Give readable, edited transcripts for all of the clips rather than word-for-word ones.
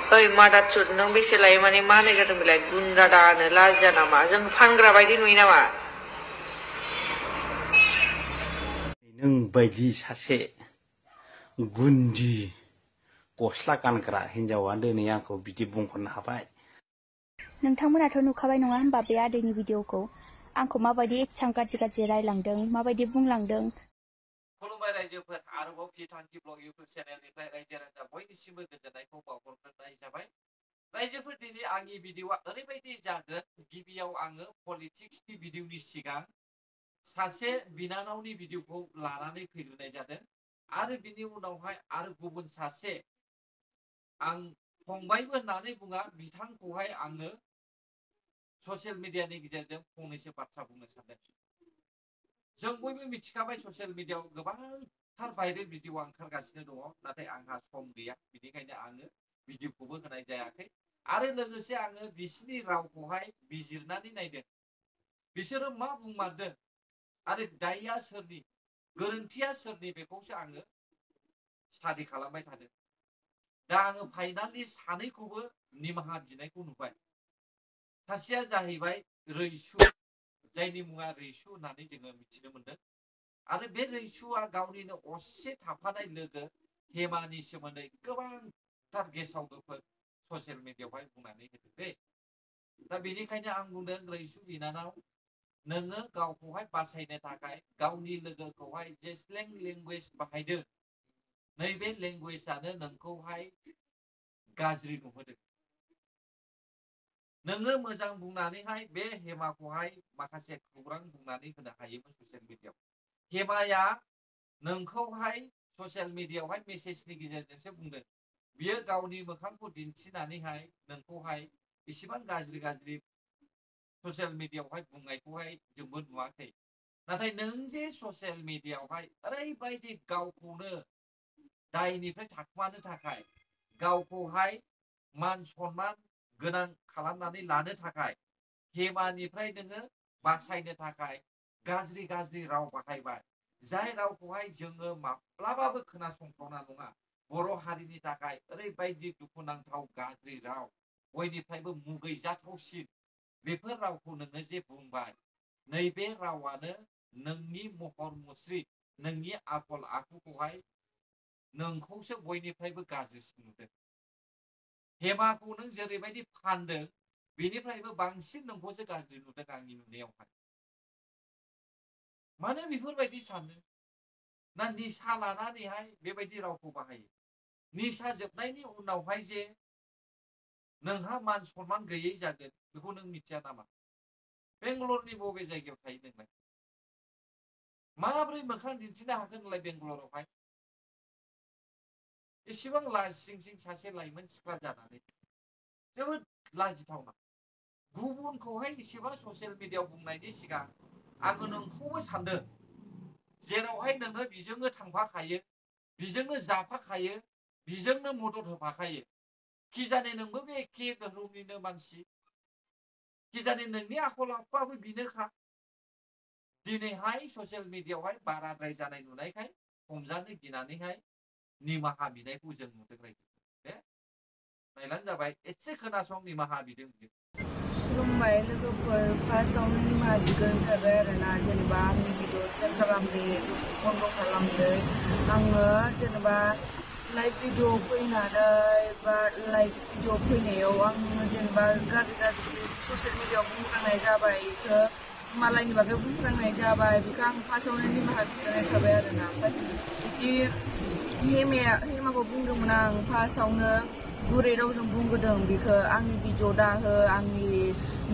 ओइ मादारचोद नों बेसे लायो माने मा होननाय जादों बेलाय गुन्दा दानो लाजिया नामा जों फानग्रा बायदि नुयो नामा नों बायदि सासे गुन्दि गस्ला गानग्रा हिन्जावा दिनै आंखौ बिदि बुंहरनो हाबाय नोंथांमोनाथ' नुखाबाय नङा होनबा बे आदैनि भिडिअखौ आंखौ माबायदि एसेबां गाज्रि रायलांदों माबायदि बुंलांदों खुलुमबाय रायजोफोर आरोबाव फिथांखि ब्लग इउटिउब चेनेलनिफ्राय रायजो राजा बयनिसिमबो गोजोननायखौ बावहरग्रोनाय जाबाय रायजोफोर दिनै आंनि भिडिअआ ओरैबायदि जागोन गिबियाव आङो पलिटिक्सनि भिडिअनि सिगां सासे बिनानावनि भिडिअखौ लानानै फैग्रोनाय जादों आरो बिनि उनावहाय आरो गुबुन सासे आं फंबायबो होननानै बुङा बिथांखौहाय आङो ससियेल मिडियानि गेजेरजों फंनैसो बाथ्रा बुंनो सानदों जों बयबो मिथिखाबाय ससियेल मिडियायाव गोबांथार भाइरेल भिडिअ ओंखारगासिनो दङ नाथाय आंहा सम गैया बेनिखायनो आङो भिडिअखौबो होनाय जायाखै आरो लोगोसे आङो बिसिनि रावखौहाय बिजिरनानै नायदों बिसोरो मा बुंमारदों आरो दायया सोरनि गोरोन्थिया सोरनि बेखौसो आङो स्टाडि खालामबाय थादों दा आङो फाइनालि सानैखौबो निमाहा बिनायखौ नुबाय सासेया जाहैबाय रैसु जायनि मुङा रैसु होननानै जोङो मिथिनो मोनदों आरो बे रैसुआ गावनिनो असे थाफानाय लोगो हेमानि सोमोन्दै गोबांथार गेसाव गोफोन ससियेल मिडियायावहाय बुंनानै होदों दै दा बेनिखायनो आं बुंदों रैसु बिनानाव नोङो गावखौहाय बासायनो थाखाय गावनि लोगोखौहाय जे स्लें लेंगुवेज बाहायदों नैबे लेंगुवेजआनो नोंखौहाय गाज्रि नुहोदों नोङो मोजां बुंनानैहाय बे हेमाखौहाय माखासे खौरां बुंनानै होनो हायोमोन ससियेल मिडियायाव हेमाया नोंखौहाय ससियेल मिडियायावहाय मेसेजनि गेजेरजोंसो बुंदों बियो गावनि मोखांखौ दिन्थिनानैहाय नोंखौहाय इसेबां गाज्रि ससियेल मिडियायावहाय बुंनायखौहाय जोंबो नुवाखै नाथाय नों जे ससियेल मिडियायावहाय ओरैबायदि गावखौनो दायनिफ्राय थाखुमानो थाखाय गावखौहाय मान सनमान गोनां खालामनानै लानो थाखाय हेमानिफ्राय नोङो बासायनो थाखाय गाज्रि राव बाहायबाय जाय रावखौहाय जोङो माब्लाबाबो खोनासंथावना नङा बर' हारिनि थाखाय ओरैबायदि दुखुनांथाव गाज्रि राव बयनिफ्रायबो मुगैजाथावसिन बेफोर रावखौ नोङो जे बुंबाय नैबे रावानो नोंनि महर मुस्रि नोंनि आखल आखुखौहाय नोंखौसो बयनिफ्रायबो गाज्रिसिन नुदों हेमाखौ नों जेरैबायदि फानदों बेनिफ्रायबो बांसिन नोंखौसो गाज्रि नुदों आंनि नुनायावहाय मानो बेफोरबायदि सानो ना निसा लानानैहाय बेबायदि रावखौ बाहायो निसा जोबनायनि उनावहाय जे नोंहा मान सनमान गैयै जागोन बेखौ नों मिथिया नामा बेंगलरनि बबे जायगायाव थायो नोंलाय माबोरै मोखां दिन्थिनो हागोन नोंलाय बेंगलरावहाय एसेबां लाजिं सासे लाइमोन सिख्ला जानानै जोबोद लाजिथावना गुबुनखौहाय एसेबां ससियेल मिडियायाव बुंनायनि सिगां आङो नोंखौबो सानदों जेरावहाय नोङो बिजोंनो थांफाखायो बिजोंनो जाफाखायो बिजोंनो मदद होफाखायो खिजाने नोंबो बे एखे धोरोमनिनो मानसि खिजाने नोंनि आखल आखुआबो बिनोखा दिनैहाय ससियेल मिडियायावहाय बाराद्राय जानाय नुनायखाय हमजानो गिनानैहाय निमाहा बिनायखौ जों नुदों रायजो दे नायलानो जाबाय एसे खोनासं निमाहा बिदों बियो खुलुमबाय लोगोफोर फार्स्टआवनो निमाहा बिग्रोनाय थाबाय आरोना जेनेबा आंनि भिडिअ सेयार खालामदो बन्द खालामदो आङो जेनेबा लाइभ भिडिअ फैनानै बा लाइभ भिडिअ फैनायाव आङो जेनेबा गाज्रि ससियेल मिडियायाव बुंफ्रांनाय जाबाय बेखौ मालायनि बागै बुंफ्रांनाय जाबाय बेखौ आं फार्स्टआवनो निमाहा बिग्रोनाय थाबाय आरोना ओमफ्राय बिदि हेमाखौ बुंदोंमोन आं फार्स्टआवनो गुरै रावजों बुंगोदों बेखौ आंनि भिडिअ दाहो आंनि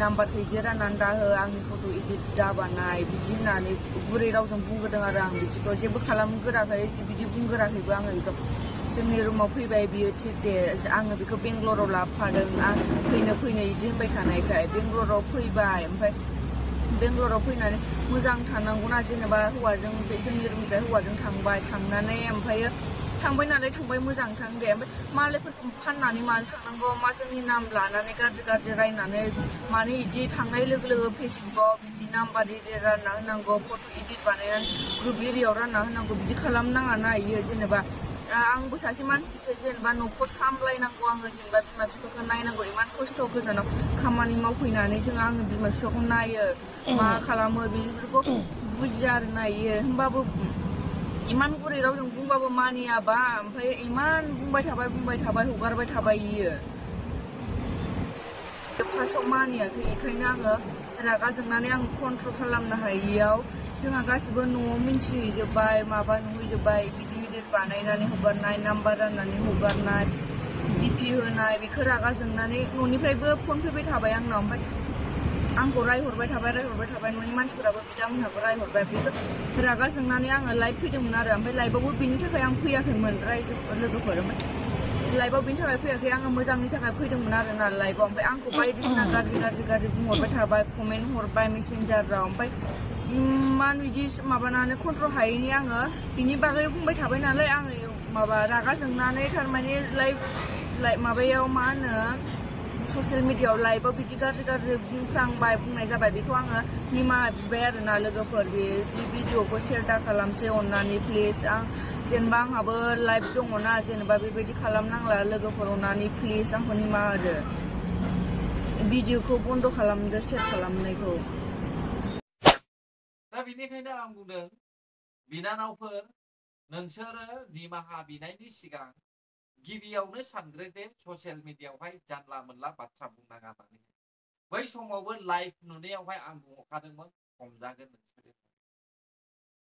नाम्बारखौ इदि राननानै दाहो आंनि फट' इदिट दाबानाय बिदि होननानै गुरै रावजों बुंगोदों आरो आं बिदिखौ जेबो खालामगोराखै बिदि बुंगोराखैबो आङो बेखौ जोंनि रुमाव फैबाय बियो थिग दे आङो बेखौ बेंगलराव लाबोफादों फैनो इदि होनबाय थानायखाय बेंगलराव फैबाय ओमफ्राय बेंगलराव फैनानै मोजां थानांगौना जेनेबा हौवाजों जोंनि रुमनिफ्राय हौवाजों थांबाय थांनानै ओमफ्रायो थांबाय नालाय थांबाय मोजां थां दे ओमफ्राय मालायफोरखौ फाननानै मानो थांनांगौ मा जोंनि नाम लानानै गाज्रि रायनानै मानो इदि थांनाय लोगो फेसबुकाव बिदि नाम्बार इदि रानना होनांगौ फट' इदिट बानायनानै ग्रुप एरियायाव रानना होनांगौ बिदि खालामनाङा ना इयो जेनेबा आंबो सासे मानसिसो जेनेबा न'खर सामलायनांगौ आङो जेनेबा बिमा बिफाखौ नायनांगौ इमान खस्थ' गोजानाव खामानि मावफैनानै आङो बिमा बिफाखौ नायो मा खालामो बेफोरखौ बुजिया आरो नायो होमबाबो इमान गुरै रावजों बुंबाबो मानियाबा ओमफ्राय इमान बुंबाय थाबाय हगारबाय थाबाय इयो फार्स्टआव मानियाखै बेखायनो आङो रागा जोंनानै आं कन्ट्रल खालामनो हायियाव जोंहा गासिबो न'आव मिन्थिहैजोब्बाय माबा नुहैजोब्बाय गिदिर बानायनानै हगारनाय नाम्बार राननानै हगारनाय डिपि होनाय बेखौ रागा जोंनानै न'निफ्रायबो फन फैबाय थाबाय आंनाव ओमफ्राय आंखौ रायहरबाय थाबाय न'नि मानसिफोराबो बिथांमोनहाबो रायहरबाय बेखौ रागा जोंनानै आङो लाइभ फैदोंमोन आरो ओमफ्राय लाइभआवबो बेनि थाखाय आं फैयाखैमोन लोगोफोर ओमफ्राय लाइभआव बेनि थाखाय फैयाखै आङो मोजांनि थाखाय फैदोंमोन आरोना लाइभआव ओमफ्राय आंखौ बायदिसिना गाज्रि बुंहरबाय थाबाय कमेन्ट हरबाय मेसेन्जाराव ओमफ्राय मान बिदि माबानानै कन्ट्रल हायैनि आङो बिनि बागै बुंबाय थाबाय नालाय आङो माबा रागा जोंनानै थारमाने लाइभ माबायाव मा होनो ससियेल मिडियायाव लाइभआव बिदि गाज्रि बुंनाय जाबाय बेखौ आङो निमाहा बिबाय आरोना लोगोफोर बे भिडिअखौ शेयार दा खालामसै अननानै प्लिज आं जेनेबा आंहाबो लाइभ दङना जेनेबा बेबायदि खालामनांला लोगोफोर अननानै प्लिज आंखौ निमाहा होदो भिडिअखौ बन्द' खालामदो शेयार खालामनायखौ दा बेनिखायनो आं बुंदों बिनानावफोर नोंसोरो निमाहा बिनायनि सिगां गिबियावनो सानग्रोदो ससियेल मिडियायावहाय जानला मोनला बाथ्रा बुंनाङा होननानै बै समावबो लाइभ नुनायावहाय आं बुंहरखादोंमोन हमजागोन नोंसोरो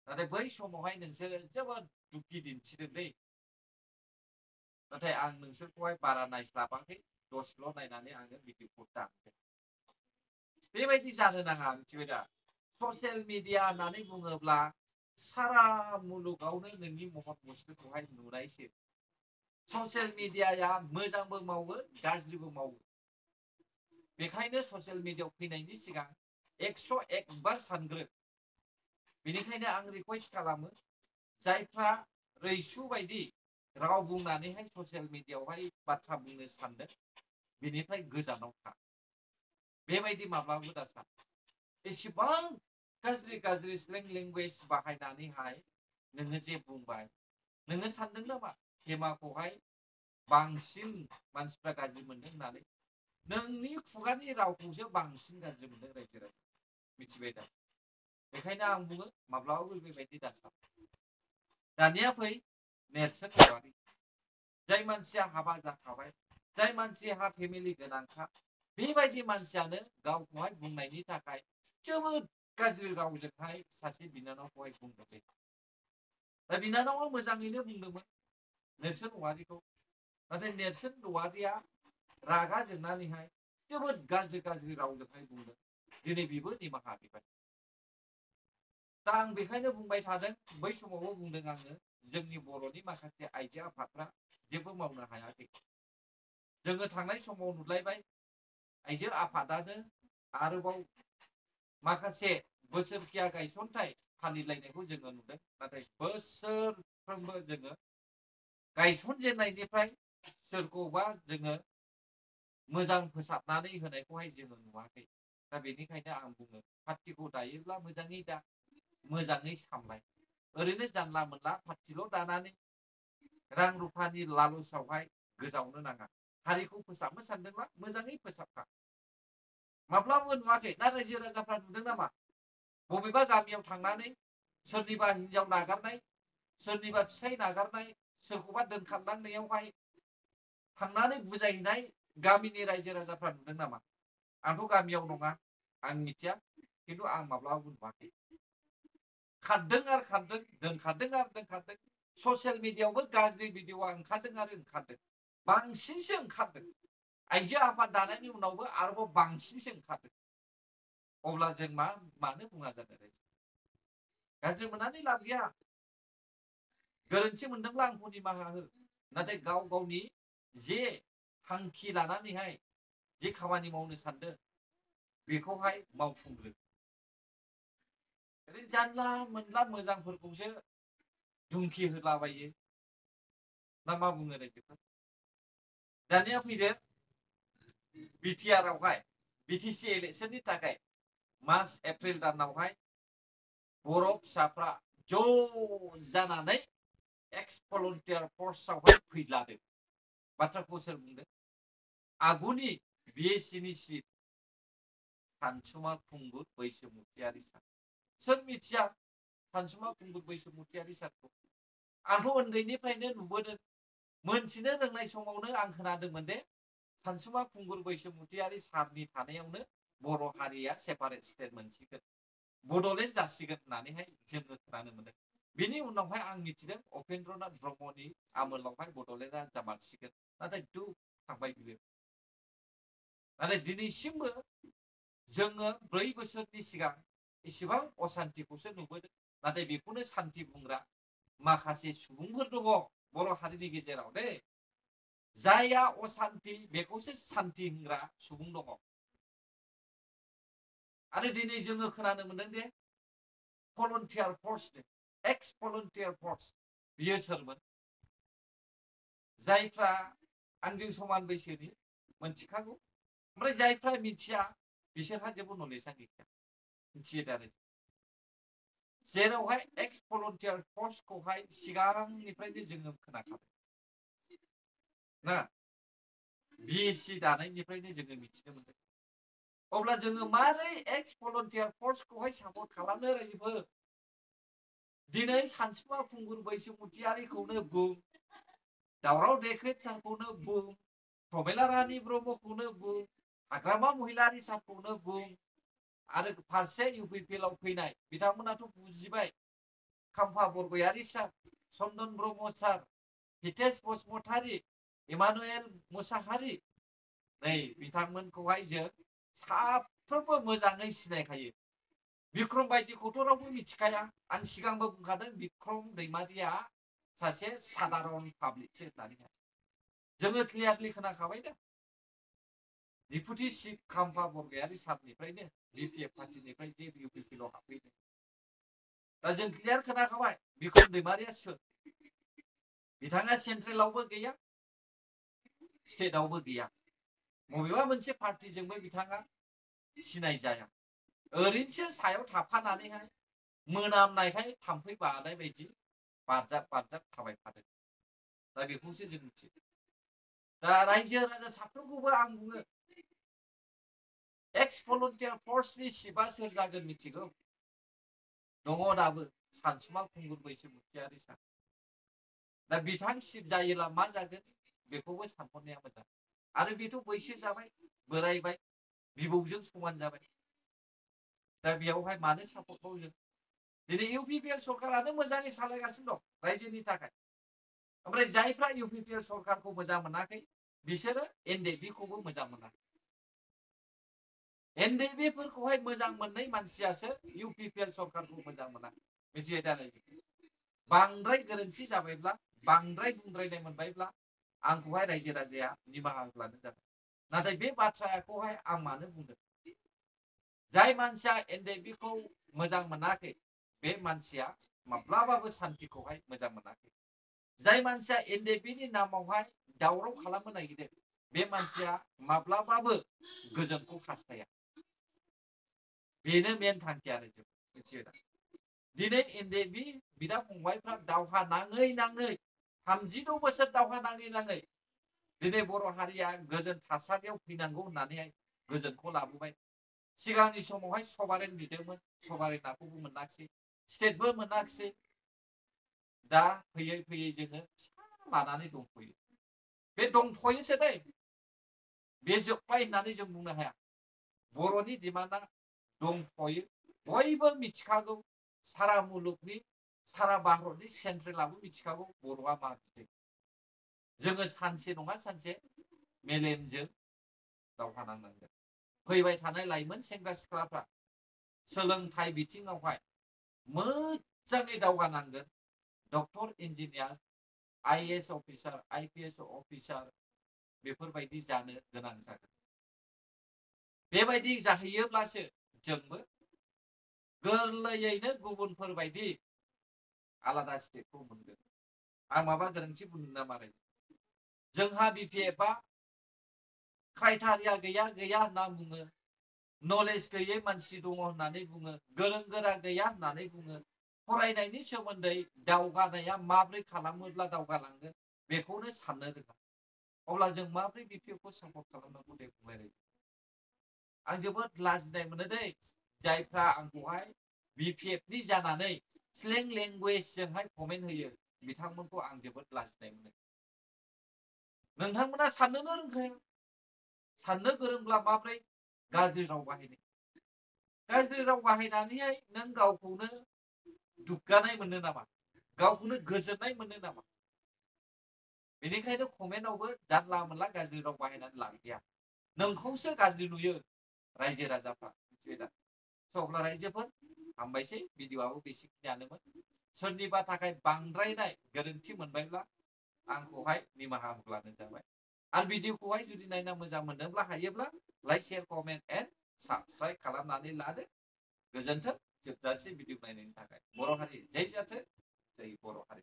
नाथाय बै समावहाय नोंसोरो जोबोद दुखि दिन्थिदोंलै नाथाय आं नोंसोरखौहाय बारा नायस्लाबाखै दसेल' नायनानै आङो भिडिअखौ दानदों बेबायदि जानो नाङा मिथिबाय दा ससियेल मिडिया होननानै बुङोब्ला सारा मुलुगावनो नोंनि महर मुस्रिखौहाय नुनायसो ससियेल मिडियाया मोजांबो मावो गाज्रिबो मावो बेखायनो ससियेल मिडियायाव फैनायनि सिगां 101 बार सानग्रो बेनिखायनो आं रिक्वेस्ट खालामो जायफ्रा रैसु बायदि राव बुंनानैहाय ससियेल मिडियायावहाय बाथ्रा बुंनो सानदों बेनिफ्राय गोजानाव था बेबायदि माब्लाबो दासान एसेबां गाज्रि स्लें लेंगुवेज बाहायनानैहाय नोङो जे बुंबाय नोङो सानदों नामा हेमाखौहाय बांसिन मानसिफ्रा गाज्रि मोनदों होननानै नोंनि खुगानि रावखौसो बांसिन गाज्रि मोनदों रायजो राजा मिथिबाय दा बेखायनो आं बुङो माब्लाबाबो बेबायदि दासान दानिया फै नेरसोन औवारि जाय मानसिया हाबा जाखाबाय जाय मानसिहा फेमिलि गोनांखा बेबायदि मानसियानो गावखौहाय बुंनायनि थाखाय जोबोद गाज्रि रावजोंहाय सासे बिनानावखौहाय बुंदों दा बिनानावा मोजाङैनो बुंदोंमोन नेरसोन औवारिखौ नाथाय नेरसोन औवारिया रागा जोंनानैहाय जोबोद गाज्रि रावजोंहाय बुंदों दिनै बेबो निमाहा बिबाय दा आं बेखायनो बुंबाय थादों बै समावबो बुंदों आङो जोंनि बर'नि माखासे आइजो आफादफ्रा जेबो मावनो हायाखै जोङो थांनाय समाव नुलायबाय आइजो आफादानो आरोबाव माखासे बोसोरकिया गायसनथाय फालिलायनायखौ जोङो नुदों नाथाय बोसोरफ्रोमबो जोङो गायसनजेननायनिफ्राय सोरखौबा जोङो मोजां फोसाबनानै होनायखौहाय जोङो नुवाखै दा बेनिखायनो आं बुङो पार्टिखौ दायोब्ला मोजाङै दा मोजाङै सामलाय ओरैनो जानला मोनला पार्टिल' दानानै रां रुफानि लालुसावहाय गोजावनो नाङा हारिखौ फोसाबनो सानदोंब्ला मोजाङै फोसाबखा माब्लाबो नुवाखै ना रायजो राजाफ्रा नुदों नामा बबेबा गामियाव थांनानै सोरनिबा हिनजाव नागारनाय सोरनिबा फिसाय नागारनाय सोरखौबा दोनखारलांनायावहाय थांनानै बुजायहैनाय गामिनि रायजो राजाफ्रा नुदों नामा आंथ' गामियाव नङा आं मिथिया खिन्थु आं माब्लाबाबो नुवाखै खारदों आरो खारदों दोनखारदों ससियेल मिडियायावबो गाज्रि भिडिअआ ओंखारदों आरो ओंखारदों बांसिनसो ओंखारदों आइजो आफाद दानायनि उनावबो आरोबाव बांसिनसो ओंखारदों अब्ला जों मानो बुङा जानो गाज्रि मोननानै लाब गैया गोरोन्थि मोनदोंब्ला आंखौ निमाहा हो नाथाय गाव गावनि जे थांखि लानानैहाय जे खामानि मावनो सानदों बेखौहाय मावफुंग्रो ओरैनो जानला मोनला मोजांफोरखौसो धुमखि होलाबायो ना मा बुङो रायजोफोर दानिया फैदो बिटिआरआवहाय बिटिसि इलेक्सननि थाखाय मार्च एप्रिल दानावहाय बर' फिसाफ्रा ज' जानानै एक्स भलन्टियार फर्सआवहाय फैलादों बाथ्राखौ सोर बुंदों आगुनि BSc नि सिट सानसुमा खुंगुर बैसोमुतियारि सार सोर मिथिया सानसुमा खुंगुर बैसोमुतियारि सारखौ आंथ' उन्दैनिफ्रायनो नुबोदों मोनथिनो रोंनाय समावनो आं खोनादोंमोन दे सानसुमा खुंगुर बैसोमुतियारि सारनि थानायावनो बर' हारिया सेपारेट स्टेट मोनसिगोन बड'लेण्ड जासिगोन होननानैहाय जोङो खोनानो मोनदों बिनि उनावहाय आं मिथिदों उपेन्द्रनाथ ब्रह्मनि आमोलावहाय बड'लेण्डआ जामारसिगोन नाथाय थांबाय बियो नाथाय दिनैसिमबो जोङो 4 बोसोरनि सिगां इसेबां असान्तिखौसो नुबोदों नाथाय बेखौनो सान्ति बुंग्रा माखासे सुबुंफोर दङ बर' हारिनि गेजेराव दे जायहा असान्ति बेखौसो सान्ति होनग्रा सुबुं दङ आरो दिनै जोङो खोनानो मोनदों दे भलन्टियार फर्स एक्स भलन्टियार फर्स बियो सोरमोन जायफ्रा आंजों समान बैसोनि मोनथिखागौ ओमफ्राय जायफ्रा मिथिया बिसोरहा जेबो नलेजआ गैया मिथियो दा जेरावहाय एक्स भलन्टियार फर्सखौहाय सिगांनिफ्रायनो जोङो खोनाखाबाय ना BSc दानायनिफ्रायनो जोङो मिथिनो मोनदों अब्ला जोङो मारै एक्स भलन्टियार फर्सखौहाय सापर्ट खालामनो रायजोफोर दिनै सानसुमा खुंगुर बैसोमुतियारिखौनो बुं दावराव देख्रेब सारखौनो बुं प्रमेला रानी ब्रह्मखौनो बुं हाग्रामा महिलारि सारखौनो बुं आरो फारसे UPPLआव फैनाय बिथांमोनाथ' बुजिबाय खाम्फा बरगयारि सार चन्दन ब्रह्म सार हितेश बसुमतारी इमानुएल मुसाहारि नै बिथांमोनखौहाय जों साफ्रोमबो मोजाङै सिनायखायो बिक्रम बायदिखौथ' रावबो मिथिखाया आं सिगांबो बुंखादों बिक्रम दैमारिया सासे साधारन पाब्लिकसो होननानै जोङो क्लियारलि खोनाखाबाय दा डिपुटि चिफ खाम्फा बरगयारि सारनिफ्रायनो BPF पार्टिनिफ्राय जे UPPLआव हाबफैदों दा जों क्लियार खोनाखाबाय बिक्रम दैमारिया सोर बिथाङा सेन्ट्रेलावबो गैया स्टेटआवबो गैया बबेबा मोनसे पार्टिजोंबो बिथाङा सिनाय जाया ओरैनोसो सायाव थाफानानैहाय मोनामनायखाय थाम्फै बानाय बायदि बारजाब बारजाब थाबायफादों दा बेखौसो जों मिथियो दा रायजो राजा साफ्रोमखौबो आं बुङो एक्स भलन्टियार फर्सनि सिफआ सोर जागोन मिथिगौ दङ दाबो सानसुमा खुंगुर बैसोमुतियारि सार दा बिथां सिफ जायोला मा जागोन बेखौबो सानहरनाया मोजां आरो बेथ' बैसो जाबाय बोरायबाय बिबौजों समान जाबाय दा बेयावहाय मानो सापर्टबाव जों दिनै UPPL सरकारानो मोजाङै सालायगासिनो दं रायजोनि थाखाय ओमफ्राय जायफ्रा UPPL सरकारखौ मोजां मोनाखै बिसोरो NDP-खौबो मोजां मोनाखै NDP-फोरखौहाय मोजां मोननाय मानसियासो UPPL सरकारखौ मोजां मोना मिथियो दा बांद्राय गोरोन्थि जाबायब्ला बांद्राय बुंद्रायनाय मोनबायब्ला आंखौहाय रायजो राजाया निमाहा होब्लानो जाबाय नाथाय बे बाथ्राखौहाय आं मानो बुंदों जाय मानसिया NDP-खौ मोजां मोनाखै बे मानसिया माब्लाबाबो सान्तिखौहाय मोजां मोनाखै जाय मानसिया NDP-नि नामावहाय दावराव खालामनो नागिरदों बे मानसिया माब्लाबाबो गोजोनखौ हास्थाया बेनो मेन थांखि आरो जों मिथियो दा दिनै NDP बिदा फंबायफ्रा दावहा नाङै 36 बोसोर दावहा नाङै दिनै बर' हारिया गोजोन थासारियाव फैनांगौ होननानैहाय गोजोनखौ लाबोबाय सिगांनि समावहाय सभारेन बिदोंमोन सभारेनाखौबो मोनाखिसै स्टेटबो मोनाखिसै दा फैयै फैयै जोङो फिसा लानानै दंथ'यो बे दंथ'योसो दै बे जोब्बाय होननानै जों बुंनो हाया बर'नि डिमान्डआ दंथ'यो बयबो मिथिखागौ सारा मुलुगनि सारा भारतनि सेन्ट्रेलाबो मिथिखागौ बर'आ मा बिदों जोङो सानसे नङा सानसे मेलेमजों दावहा नांनांगोन फैबाय थानाय लाइमोन सेंग्रा सिख्लाफ्रा सोलोंथाइ बिथिङावहाय मोजाङै दावगानांगोन doctor engineer IAS officer IPS officer बेफोरबायदि जानो गोनां जागोन बेबायदि जाहैयोब्लासो जोंबो गोरलैयैनो गुबुनफोरबायदि आलादा स्टेटखौ मोनगोन आं माबा गोरोन्थि बुंदों नामा जोंहा BPF-आ क्राइटेरिया गैया होनना बुङो नलेज गैयै मानसि दङ होननानै बुङो गोरों गोरा गैया होननानै बुङो फरायनायनि सोमोन्दै दावगानाया माब्रै खालामोब्ला दावगालांगोन बेखौनो साननो रोङा अब्ला जों माब्रै बिपिएफखौ सापर्ट खालामनांगौ दे बुंलाय आं जोबोद लाजिनाय मोनो दै जायफ्रा आंखौहाय बिपिएफनि जानानै स्लें लेंगुवेजजोंहाय कमेन्ट होयो बिथांमोनखौ आं जोबोद लाजिनाय मोनो नोंथांमोना साननोनो रोंखाया साननो गोरोंब्ला माब्रै गाज्रि राव बाहायनो गाज्रि राव बाहायनानैहाय नों गावखौनो दुग्गानाय मोनो नामा गावखौनो गोजोननाय मोनो नामा बेनिखायनो कमेन्टआवबो जानला मोनला गाज्रि राव बाहायनानै लाखिया नोंखौसो गाज्रि नुयो रायजो राजाफ्रा मिथिबाय दा अब्ला रायजोफोर हामबायसै भिडिअआबो बेसेखिनियानोमोन सोरनिबा थाखाय बांद्रायनाय गोरोन्थि मोनबायब्ला आंखौहाय निमाहा होब्लानो जाबाय आरो भिडिअखौहाय जुदि नायना मोजां मोनोब्ला हायोब्ला like share comment and subscribe खालामनानै लादो गोजोन्थों जोबजासे भिडिअ नायनायनि थाखाय बर' हारि जै जाथों जै बर' हारि